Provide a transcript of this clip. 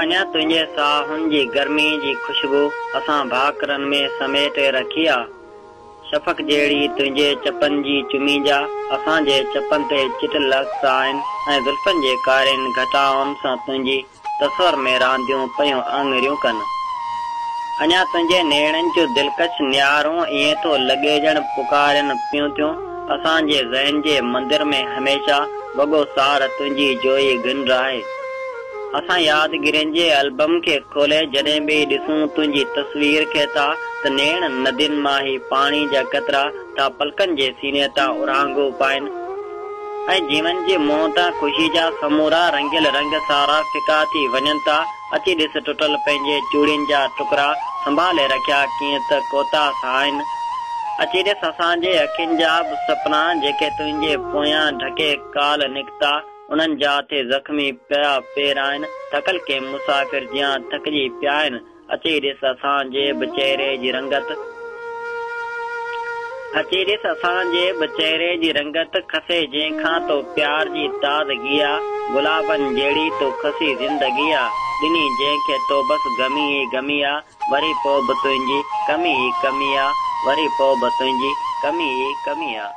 اڃا تنهنجي ساهن جي گرمي جي خوشبو اسان ڀاڪرن ۾ سميٽي رکي آ. شفق جهڙي تنهنجي چپن جي چمي جا اسان جي چپن تي چٽيل عڪس آهن ۽ زلفن جي ڪارين گهٽائن سان تنهنجي تصور ۾ رانديون پيون آڱريون ڪن. اڃا تنهنجي نيڻن جون دلڪش نهارون ائين ٿو لڳي ڄڻ پڪارين پيون ٿيون اسان جي ذهن جي مندر ۾ هميشه وڳو سار تنهنجي جو ئي گهنڊ آهي. اسان يادگيرين جي البم کي کولي جڏهن به ڏسون تنهنجي تصوير کي ٿا ته نيڻ ندين مان هي پاڻي جا قطرا ٿا پلڪن جي سيني تان اورانگهون پائن ۽ جيون جي منهن تان خوشي جا سمورا رنگيل رنگ سارا ڦڪا ٿي وڃن ٿا. اچي ڏس ٽٽل پنهنجي چوڙين جا ٽڪرا سنڀالي رکيا ڪيئن ته ڪوتا سان آهن. اچي ڏس اسان جي اکين جا به سپنا جيڪي تنهنجي پويان ڍڪي ڪالهه نڪتا. انهن جا ٿي زخمي پيا پير آهن، ٿڪل ڪنهن مسافر جيان ٿڪجي پيا آهن، اچي ڏس اسان جي به چهري جي رنگت، اچي ڏس اسان جي به چهري جي رنگت، کسي جنهن کان تو پيار جي تازگي آ، گلابن جهڙي تو کسي زندگي آ، ڏني جنهن کي تو بس غمي ئي غمي آ، وري پوء به تنهنجي ڪمي ئي ڪمي آ، وري پوء به تنهنجي ڪمي ئي ڪمي آ.